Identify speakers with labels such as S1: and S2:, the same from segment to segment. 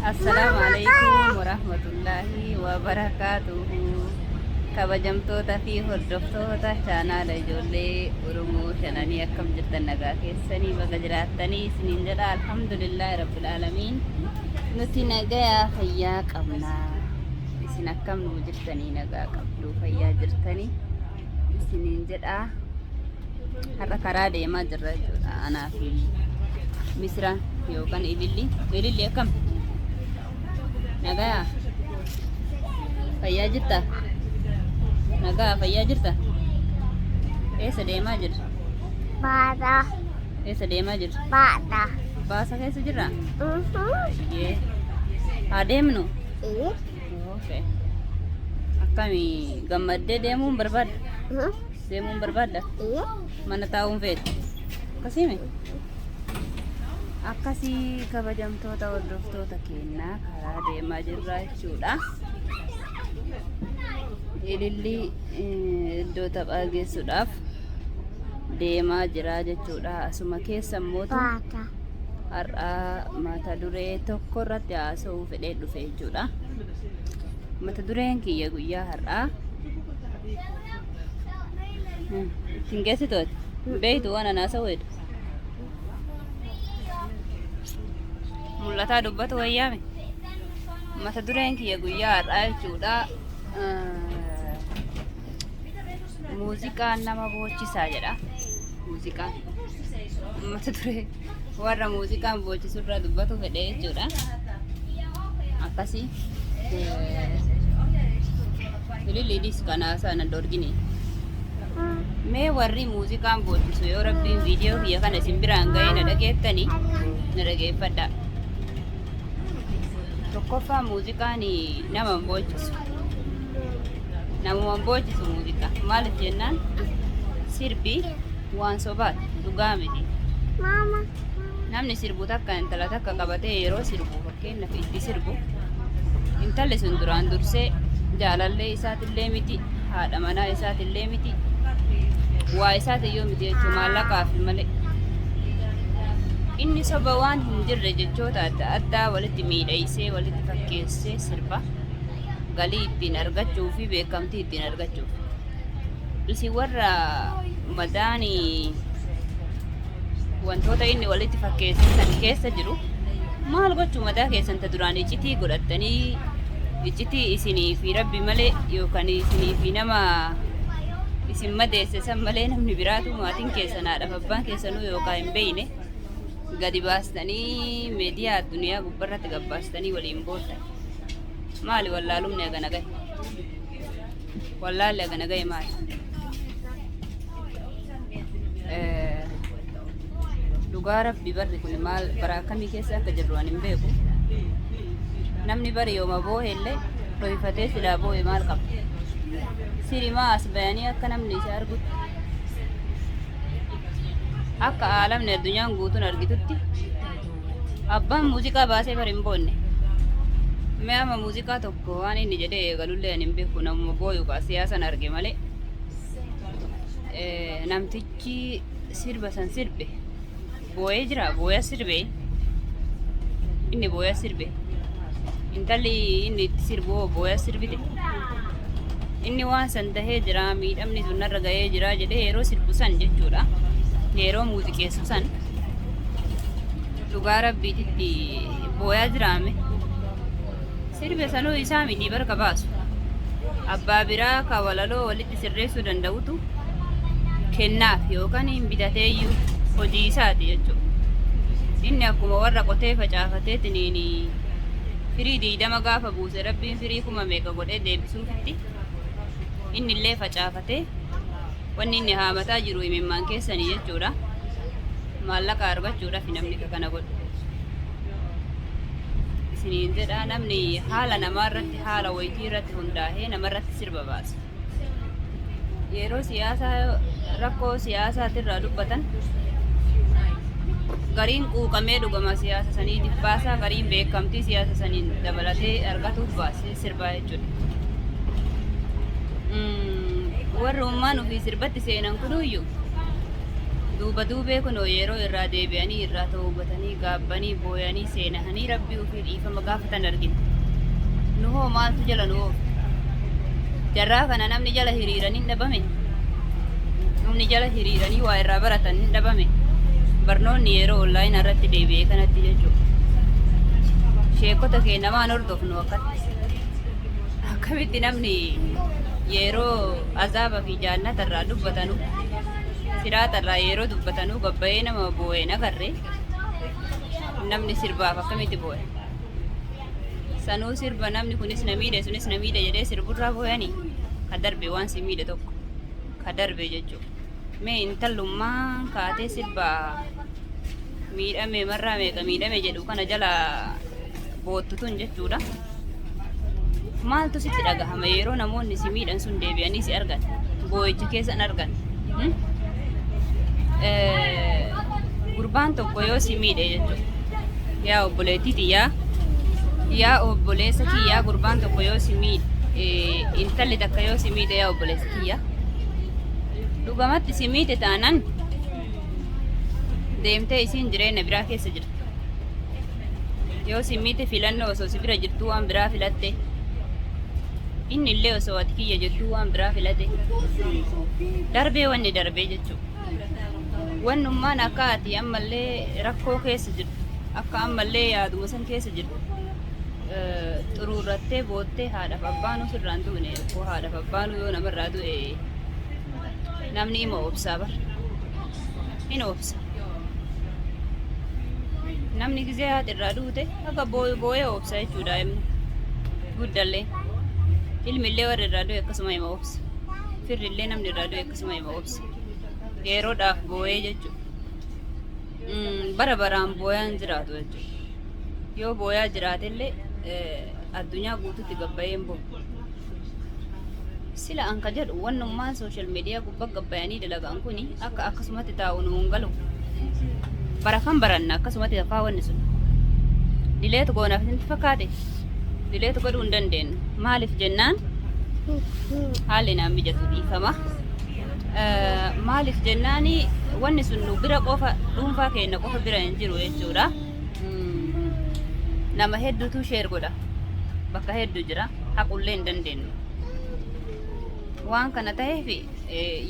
S1: Assalaamu alaikum warahmatullaahi wabarakaatuhu. Kabajamtoota fi hordoftoota chaanaala ijoollee Oromoo shananii akkam jirtan nagaa keessanii baga jiraattanii isiniin jedha alhamdulillaahi rabbil aalamiin. Nuti nagayaa fayyaa qabna. Isin akkam nuu jirtanii nagaa qabdu fayyaa jirtanii isiniin jedha. Har'a karaa deemaa jirra jechuudha. Anaa fi Misira yookaan Ililli. Ililli akkam? Nagayaa? Fayyaa jirta? Nagaa fayyaa jirta? Eessa deemaa jirra?
S2: Baata.
S1: Eessa deemaa jirra?
S2: Baata.
S1: Baasa keessa jirra?
S2: Mhm.
S1: Yee. Haa deemnu?
S2: Ee.
S1: Okay. Akkami gammaddee deemuun barbaadda?
S2: Mhm.
S1: Deemuun barbaadda?
S2: Ee.
S1: Mana taa'uun feete? Akkasii mi? Akkasii kabajamtoota hordoftoota keenyaa karaa deemaa jirra jechuudha. Ilillii iddoo taphaa geessuudhaaf deemaa jira jechuudha. Asuma keessa immoo
S2: Baata.
S1: har'a mata duree tokko irratti haasa'uu fedhee dhufe jechuudha. Mata dureen kiyya guyyaa har'aa ittiin geessitooti. Beektu waan ana haasa'uu hedu. Mul'ataa dubbatu wayyaame. Mata dureen kiyya guyyaa har'aa jechuudha. Muuziqaan nama boochisaa jedha. Muuziqaan. Mata duree warra muuziqaan boochisu irraa dubbatu fedhe jechuudha. Akkasii. Ililliidhis kana sana dorgine. Mee warri muuziqaan boochisu yoo rabbiin viidiyoo kiyya kana isin biraan ga'ee na dhageettanii na dhageeffadha. Tokkoffaa muuziqaan nama hin boochisu. Namuma hin boochisu muuziqaa. Maaliif jennaan sirbi waan sobaati dhugaa miti.
S2: Mama.
S1: Namni sirbu takka intala takka qabatee yeroo sirbu fakkeenyaaf itti sirbu intalli sun duraan dursee jaalallee isaatillee miti haadha manaa isaatillee miti waa isaatiyyuu miti jechuun maallaqaaf malee. Inni soba waan hin jirre jechoota adda addaa walitti miidhaysee walitti fakkeessee sirba galii ittiin argachuu fi beekamtii ittiin argachuuf. Isin warra madaanii wantoota inni walitti fakkeesse san keessa jiru maal gochuu mataa keessan ta duraan iccitii godhattanii iccitii isinii fi rabbi malee yookaan isinii fi nama isin madeesse san malee namni biraatu maatiin keessan haadhaaf abbaan keessanuu yookaan hin beeyne gadi baastanii miidiyaa addunyaa gubbarratti gabbaastanii waliin booddan maali wallaalumni hagana gahe wallaalli hagana gahe maali? Dhugaa rabbi barri kun maal bara akkamii keessa akka jirru ani hin beeku. Namni bari yooma boohe illee dhohifatee silaa boohe maal qaba? Sirimaa as bayanii akka namni isa argutti akka aalamni addunyaan guutuun argitutti abbaan muuziqaa baasee bari hin boonne. Mee amma muuziqaa tokko waan inni jedhee eegalullee ani hin beeku namuma booyu kaa siyaasan arge malee. Namtichi sirba san sirbe boo'ee jira booya sirbe inni booya sirbe intalli inni itti sirbu hoo booya sirbite inni waan san tahee jira miidhamni sun narra gahee jira jedhee yeroo sirbu san jechuudha yeroo muuziqeessu san dhugaa rabbiititti booyaa jiraame Sirbe sanuu isaa miti bar ka baasu. Abbaa biraa ka walaloo walitti sirreessuu danda'utu kennaaf yookaan hin bitateeyyuu hojii isaati jechuudha. Inni akkuma warra qotee facaafateetiniin firii 20 gaafa buuse rabbiin firii kuma meeqa godhee deebisuufitti inni illee facaafatee wanni inni haamataa jiru imimmaan keessanii jechuudha. Maallaqa argachuudhaaf namni ka kana godhu. Isiniin jedha namni haala namaa irratti haala wayitii irratti hundaa'ee nama irratti sirba baasa. Yeroo siyaasaa rakkoo siyaasaatirraa dubbatan gariin quuqamee dhugama siyaasa saniitiif baasaa gariin beekamtii siyaasa saniin dabalatee argatuuf baasee sirbaa jechuudha. Warri ummaan ofii sirbatti seenan kunuyyuu Duuba duubee kunoo yeroo irraa deebi'anii irraa tawbatanii gaabbanii booyanii seenahanii Rabbii ufii dhiifama gaafatan argina. Nu hoo maaltu jala nu oofa? Jarraa kana namni jala hiriiranii hin dhabame. Namni jala hiriiranii waa irraa baratan hin dhabame. Barnoonni yeroo onlaayinaa irratti deebi'ee kanatti jechuudha. Sheekota keenya maan hordofnu akkatti. Akkamitti namni yeroo azaaba fi jaannata irraa dubbatanu siraata irraa yeroo dubbatanuu gabbayee nama boo'e hin agarre. Namni sirbaaf akkamitti boo'e? Sanuu sirba namni kunis na miidhe sunis na miidhe jedhee sirburraa booyanii ka darbe waan si miidhe tokko ka darbe jechuudha. Mee intallummaan kaatee sirba miidhame marraa meeqa miidhame jedhu kana jala boottu tun jechuudha. Maaltu sitti dhagahama yeroo namoonni si miidhan sun deebi'anii si argan boo'icha keessan argan? Hmm? Gurbaan tokko yoo si miidhe jechuudha. Yaa obboleettii tiyyaa, yaa obboleessa kiyyaa, gurbaan tokko yoo si miidhe, intalli takka yoo si miidhe, yaa obboleessa kiyyaa, dhugamatti si miidhe taanaan deemtee isiin jireenya biraa keessa jirti. Yoo si miite filannoo osoo si bira jirtuu waan biraa filatte, inni illee osoo ati kiyya jettuu waan biraa filate, darbee wanni darbee jechuudha. Wannummaan akka ati ammallee rakkoo keessa jirtu, akka ammallee yaaduma san keessa jirtu, xuruurrattee boottee haadhaaf abbaanuu sirraan duune. Rakkoo haadhaaf abbaanuu yoo namarraa du'e namni ima obsaa bar. Hin obsa. Namni gizee haati irraa duute akka booyee obsa jechuudha daa'imni. Guddallee. Ilmi illee warri irraa du'e akkasuma ima obsa. Firri illee namni irraa du'e akkasuma ima obsa. Yeroodhaaf booyee jechuudha. Bara baraan booyaan jiraatu jechuudha. Yoo booyaa jiraatellee addunyaa guututti gabbayee hin boo'u. Sila an ka jedhu wannummaan social media gubbaa gabbayanii dalagan kuni akka akkasumatti taa'u nu hin galu. Bara kam baranna akkasumatti tafaa wanni sun? Delete goonaaf isinitti fakkaate? Delete godhuu hin dandeenyu. Maaliif jennaan haalli naan mijatu, dhiifama. Maaliif jennaani wanni sun nu bira qofa, dhuunfaa keenya qofa bira hin jiru jechuudha. Nama hedduutu share godha. Bakka hedduu jira. Haqullee hin dandeenyu. Waan kana ta'eef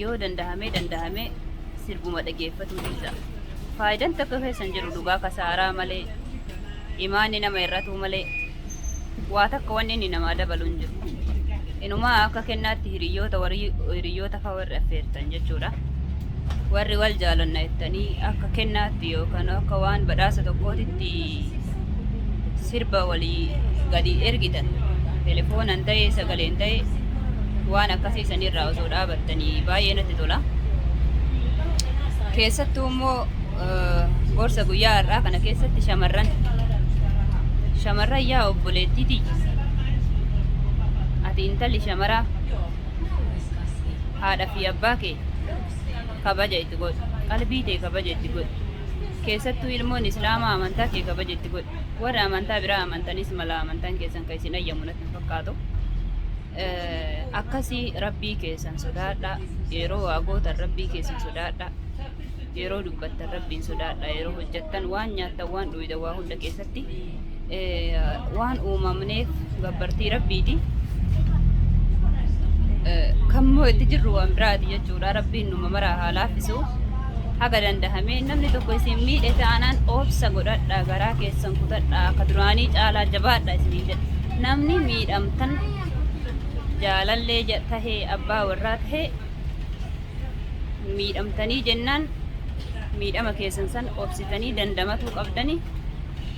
S1: yoo dandahamee dandahamee sirbuma dhageeffatuu dhiisa. Faayidaan tokko keessa hin jiru dhugaa, kasaaraa malee, imaanni nama irratuu malee waa takka wanni inni namaa dabalu hin jiru. Inumaa akka kennaatti hiriyoota warri hiriyoota fa'aa warri affeertan jechuudha. Warri wal jaalanna jettanii akka kennaatti yookaan akka waan badhaasa tokkootitti sirba walii gadi ergitan, telefoonan ta'ee sagaleen ta'ee, waan akkasii sanirraa osoo dhaabattanii baay'ee natti tola. Keessattuu immoo gorsa guyyaa har'aa kana keessatti shamarran, yaa obboleettii tiyya, ati intalli shamaraa haadha fi abbaa kee kabaja itti godhu, qalbii tee kabaja itti godhu. Keessattuu ilmoon islaamaa amantaa kee kabaja itti godhu. Warra amantaa biraa amantanis mala amantaan keessan kan isin ayyamu natti hin fakkaatu. Akkasii Rabbii keessan sodaadha. Yeroo waa gootan Rabbii keessan sodaadha. Yeroo dubbattan Rabbiin sodaadha. Yeroo hojjettan, waan nyaattan, waan dhugdan, waa hunda keessatti waan uumamneef gabbartii Rabbiiti. Kammoo itti jirru waan biraati jechuudha. Rabbiin numa maraa haa laaffisu. Haga dandahamee namni tokko isin miidhe taanaan obsa godhadha, garaa keessan kutadha, akka duraanii caalaa jabaadha isiniin jedha. Namni miidhamtan jaalallee tahee abbaa warraa tahee miidhamtanii jennaan miidhama keessan san obsitanii dandamatuu qabdani.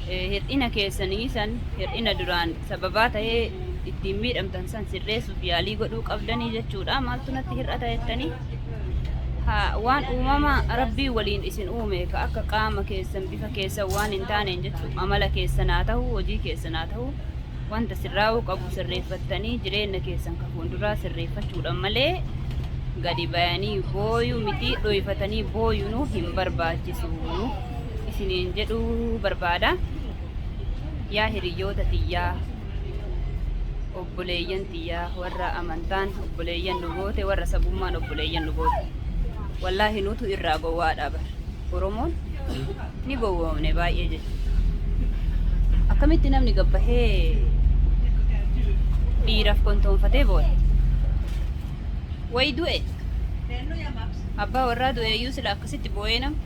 S1: Hir'ina keessanii san, hir'ina duraan sababaa tahee ittiin miidhamtan san sirreessuuf yaalii godhuu qabdanii jechuudha. Maaltu natti hir'ata jettanii haa waan uumama Rabbii waliin isin uume ka akka qaama keessan, bifa keessan waan hin taaneen jechuu, amala keessan haa ta'u, hojii keessan haa ta'u, wanta sirraa'uu qabu sirreeffattanii jireenya keessan ka fuulduraa sirreeffachuudhaan malee gadi bayanii booyuu miti, dhoyfatanii booyuunuu hin barbaachisu isiniin jedhuu barbaada. Yaa hiriyoota tiyyaa, obboleeyyan tiyyaa, warra amantaan obboleeyyan nu goote, warra sabummaan obboleeyyan nu goote. Wallaahi nutu irraa gowwaadha bar. Oromoon ni gowwoomne baay'ee jechuudha. Akkamitti namni gabbahee dhiiraaf kontoonfatee booda? Wayi du'e. Abbaa warraa du'e iyyuu sila akkasitti boo'ee nama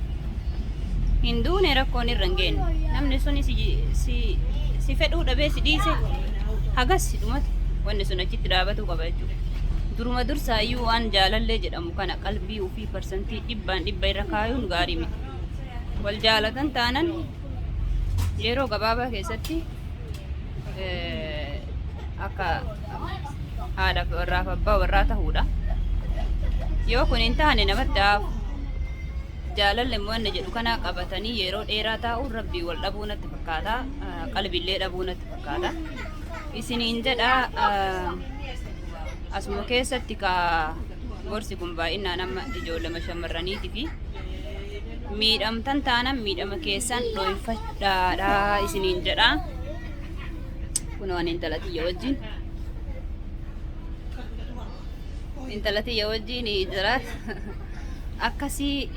S1: hin duune, rakkoon irra hin geenye. Namni suni si fedhuu dhabee si dhiise, hagas dhumate, wanni sun achitti dhaabatuu qaba jechuudha. Duruma dursaayyuu waan jaalallee jedhamu kana qalbii ofii 100% irra kaayuun gaarii miti. Wal jaalatan taanan yeroo gabaabaa keessatti akka haadha warraaf abbaa warraa ta'uudha. Yoo kun hin taane namatti haafu. Jaalalli immoo inni jedhu kana qabatanii yeroo dheeraa taa'uun rabbii wal dhabuu natti fakkaata. Qalbiillee dhabuu natti fakkaata. Isiniin jedha, asuma keessatti ka gorsi kun baay'inaan amma ijoollema shamarraniitii fi miidhamtan taanan miidhama keessan dhoyfadhaadha isiniin jedha. Kunoo ani intala tiyya wajjin intala tiyya wajjin jira. Akkasii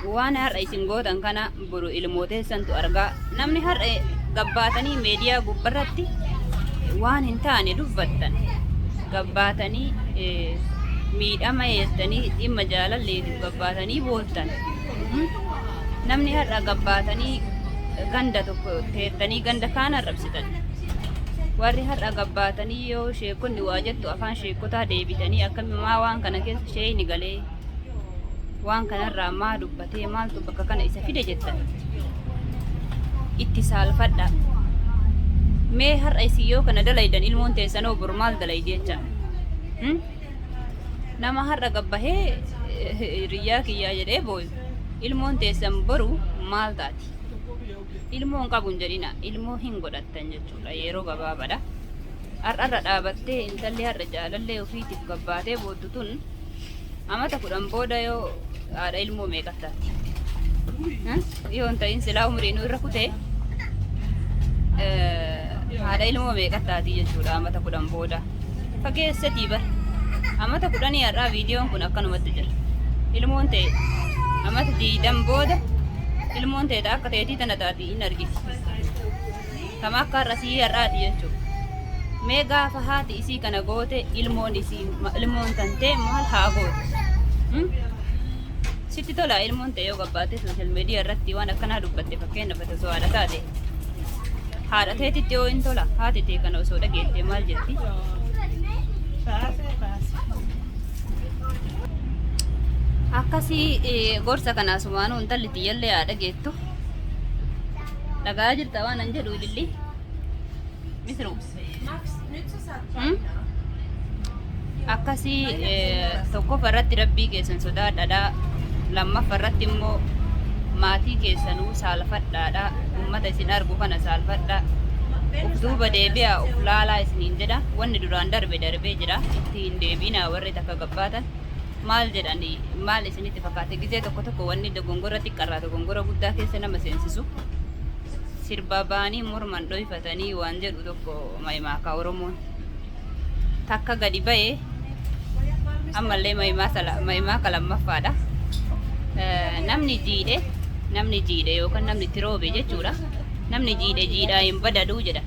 S1: waan har'a isin gootan kana boru ilmooteessantu argaa. Namni har'a gabbaatanii meediyaa gubbarratti waan hin taane dubbattan, gabbaatanii miidhama jettanii dhimma jaalalleetiif gabbaatanii boottan, namni har'a gabbaatanii ganda tokko teettanii ganda kaan arrabsitan, warri har'a gabbaatanii yoo sheekonni waa jettu afaan sheekotaa deebitanii akkamimaa waan kana keessa sheeyni galee waan kanarraa maa dubbatee, maaltu bakka kana isa fide jettan, itti saalfadha. Mee har'a isin yoo kana dalaydan ilmoon teessanoo boru maal dalaydi jecha? Nama har'a gabbahee hiriyyaa kiyyaa jedhee booyu, ilmoon teessan boru maal taati? Ilmoon qabu hin jedhina, ilmoo hin godhattan jechuudha yeroo gabaabaadha. Har'arra dhaabattee intalli har'a jaalallee ofiitiif gabbaatee boottu tun amata 10 booda yoo haadha ilmoo meeqa taati? Yoo hin ta'in silaa umrii nu irra kutee haadha ilmoo meeqa taati jechuudha amata 10 booda. Fageessatii bar amata 10 har'aa viidiyoon kun akkanumatti jira. Ilmoon ta'e amata 20 booda ilmoon ta'e akka ta'eetii tana taati hin argiti. Kama akka har'a sii har'aati jechuudha. Mee gaafa haati isii kana goote ilmoon isii ilmoon tantee maal haa gootu? Sitti tola ilmoon ta'e yoo gabbaate social media irratti waan akkanaa dubbatte? Fakkeenyaaf osoo haadha taate, haadha teetitti yoo hin tola, haati tee kana osoo dhageette maal jetti? Akkasii gorsa kana asumaanuu intalli tiyyallee haa dhageettu. Dhagaa jirta waan an jedhu, ililli misru. Akkasii tokkoffaa irratti rabbii keessan sodaadhaadha. Lammaffaa irratti immoo maatii keessanuu saalfadhaadha. Ummata isin argu kana saalfadha. Uf duuba deebi'aa, uf laalaa isiniin jedha. Wanni duraan darbe darbee jira. Itti hin deebi'inaa. Warri takka gabbaatan maal jedhani, maal isinitti fakkaate? Gizee tokko tokko wanni dogongora xiqqarraa dogongora guddaa keessa nama seensisu, sirba ba'anii morman dhoyfatanii waan jedhu tokko mayimaaka Oromoon. Takka gadi ba'e ammallee mayimaaka lammaffaadha. Namni jiidhe yookaan namni itti roobe jechuudha. Namni jiidhe jiidhaa hin badaduu jedha.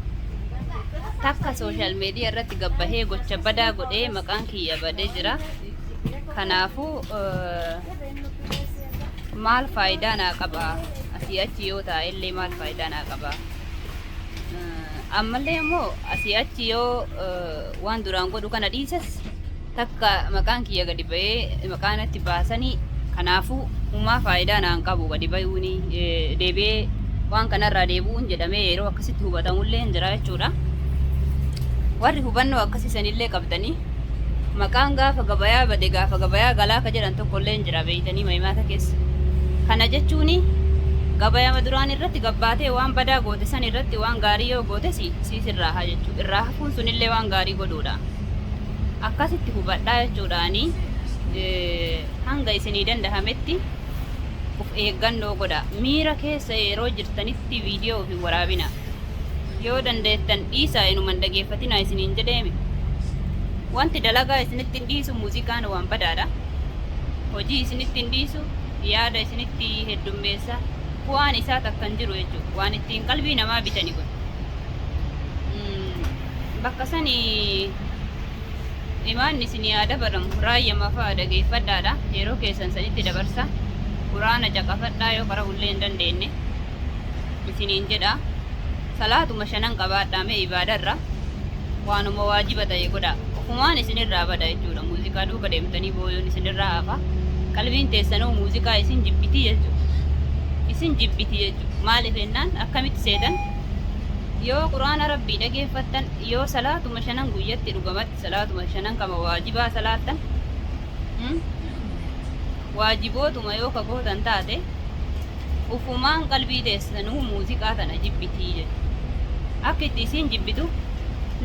S1: Takka social media irratti gabbahee gocha badaa godhee maqaan kiyya badee jira. Kanaafuu maal faayidaa naa qaba? Asii achi yoo taa'e illee maal faayidaa naa qaba? Ammallee immoo asii achi yoo waan duraan godhu kana dhiises, takka maqaan kiyya gadi ba'ee maqaan itti baasanii, kanaafuu uumaa faayidaa naan qabu gadi bayuuni, deebi'ee waan kanarraa deebi'uun jedhamee yeroo akkasitti hubatamullee hin jira jechuudha. Warri hubannoo akkasii sanillee qabdanii, maqaan gaafa gabayaa bade gaafa gabayaa galaa ka jedhan tokkollee hin jira beeytanii maimaata keessa. Kana jechuuni gabayama duraan irratti gabbaatee waan badaa goote san irratti waan gaarii yoo goote si siis irraa haa jechuudha. Irraa hafuun sunillee waan gaarii godhuudha. Akkasitti hubadhaa jechuudhaani hanga isinii dandahametti of eeggannoo godha. Miira keessa yeroo jirtanitti viidiyoo of hin waraabina. Yoo dandeettan dhiisaa, inuman dhageeffatinaa isiniin jedheemi. Wanti dalagaa isinitti hin dhiisu muuziqaan waan badaadha. Hojii isinitti hin dhiisu, yaada isinitti heddummeessa. Bu'aan isaa takka hin jiru jechuudha. Waan ittiin qalbii namaa bitani kun. Bakka sani imaanni isinii haa dabalamu. Raayyama fa'a dhageeffadhaadha. Yeroo keessan sanitti dabarsa. Quraana caqafadhaa yoo qara'ullee hin dandeenye. Isiniin jedha. Salaatuma shanan qabaadhaa mee ibaadarra. Waanuma waajiba ta'e godhaa. Ofumaan isinirraa bada jechuudha. Muuziqaa duuka deemtanii booyuun isinirraa hafa. Qalbiin teessanuu muuziqaa isin jibbitii jechuudha. Isin jibbitii jechuudha. Maaliif jennaan akkamitti seetan? Yoo Qur'aana Rabbii dhageeffattan, yoo salaatuma shanan guyyatti dhugamatti salaatuma shanan kama waajibaa salaattan, waajibootuma yoo ka gootan taate, ufumaan qalbii teessanuu muuziqaa tana jibbitii jechuudha. Akka itti isiin jibbitu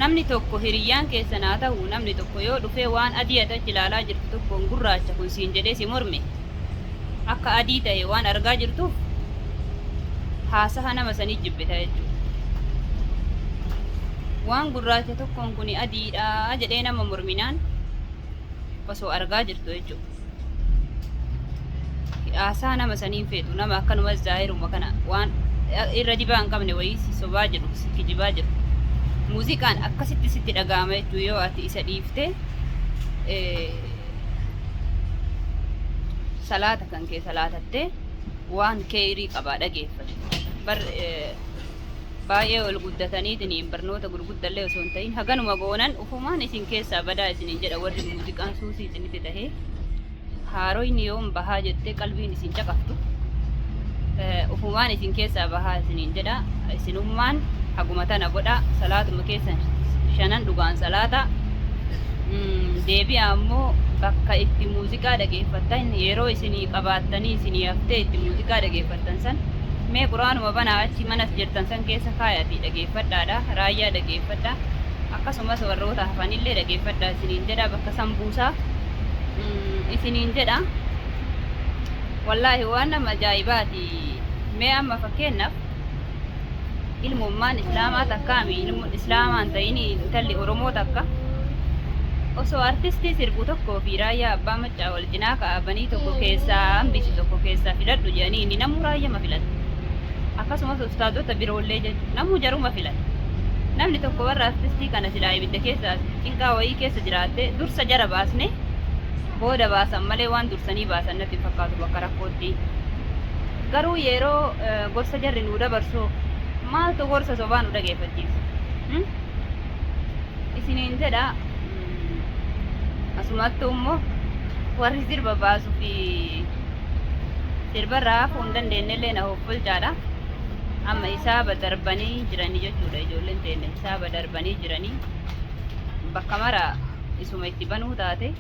S1: namni tokko hiriyyaan keessan haa ta'u namni tokko yoo dhufee waan adii ati achi ilaalaa jirtu tokkoon gurraacha kun siin jedhee si morme akka adii ta'e waan argaa jirtuuf haasaha nama sanii jibbita jechuudha. Waan gurraacha tokkoon kuni adiidha jedhee nama morminaan osoo argaa jirtu jechuudha. Haasaa nama sanii hin feetu. Nama akkanumas zaahiruma kana waan irra dibaa hin qabne wayii si sobaa jiru, si kijibaa jiru. Muuziqaan akkasitti sitti dhaga'ama jechuudha yoo ati isa dhiiftee salaata kan kee salaatattee waan keeyrii qabaa dhageeffate. Bar baay'ee ol guddataniitiin barnoota gurguddallee osoo hin ta'in haganuma goonan ufumaan isin keessaa badaa isiniin jedha warri muuziqaan suusii isinitti tahee haaroyni yoom bahaa jettee qalbiin isin caqaftu ufumaan isin keessaa bahaa isiniin jedha. Isinummaan haguma tana godha, salaatuma keessan shanan dhugaan salaata deebi'a. Ammoo bakka itti muuziqaa dhageeffattan yeroo isinii qabaattanii isinii haftee itti muuziqaa dhageeffattan san mee quraanuma banaa, achi manas jirtan san keessa kaayatii dhageeffadhaadha. Raayyaa dhageeffadha, akkasumas warroota hafanillee dhageeffadha isiniin jedha. Bakka san buusaa isiniin jedha. Wallaahi waan nama ajaa'ibaati. Mee amma fakkeenyaaf ilmummaan islaamaa takkaami ilmu islaamaan ta'in intalli Oromoo takka osoo artistii sirbu tokkoo fi Raayyaa Abbaa Maccaa wal cinaa kaa'abanii tokko keessaa hambisi tokko keessaa filadhu jedhanii inni namuu raayyama filata. Akkasumas ustaazota biroollee jechuudha. Namuu jaruma filata. Namni tokko warra artistii kana silaa ibidda keessa cinqaa wayii keessa jiraatte dursa jara baasne booda baasan malee waan dursanii baasan natti hin fakkaatu bakka rakkootti. Garuu yeroo gorsa jarri nuu dabarsu maaltu gorsa sobaa nu dhageeffachiisa? Isiniin jedha. Asumattuu immoo warri sirba baasuu fi sirbarraa hafuu hin dandeenyellee na hoffolchaadha. Amma hisaaba darbanii jiranii jechuudha ijoolleen teenne hisaaba darbanii jiranii bakka mara isuma itti banuu taate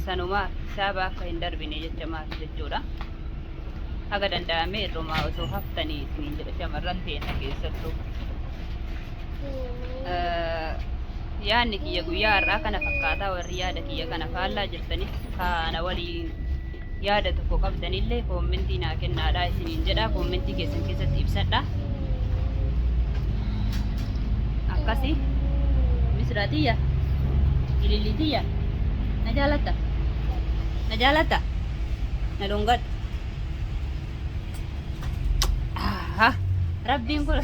S1: sanumaaf hisaaba akka hin darbine jecha maaf jechuudha. Haga danda'ame irrumaa osoo haftanii isiniin jedha shamarran teenna keessattuu. Yaadni kiyya guyyaa har'aa kana fakkaataa. Warri yaada kiyya kana faallaa jirtanis kana waliin yaada tokko qabdanillee koommentii naa kennaadha isiniin jedha. Koommentii keessan keessatti ibsadha. Akkasi misraatiyya ilillitiyya na jaalatta, na jaalatta, na dhungadhu. Rabbiin kun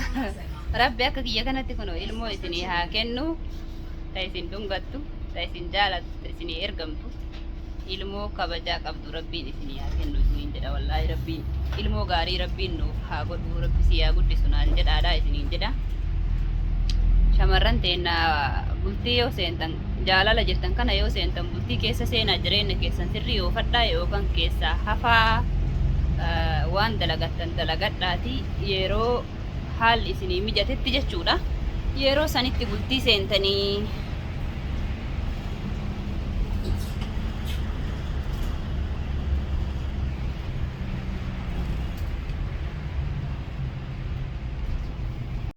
S1: rabbi akka kiyya kanatti kun ilmoo isinii haa kennu, ta isin dhungattu, ta isin jaalattu, ta isinii ergamtu, ilmoo kabajaa qabdu rabbiin isinii haa kennu isiniin jedha. Wallaahi rabbiin ilmoo gaarii rabbiin nuuf haa godhu. Rabbi si haa guddisu naan jedhaadha isiniin jedha. Shamarran teenna bultii yoo seentan, jaalala jirtan kana yoo seentan, bultii keessa seenaa jireenya keessan sirrii oofadhaa yookaan keessaa hafaa, waan dalagattan dalagadhaati yeroo haalli isinii mijatetti jechuudha. Yeroo sanitti bultii seentanii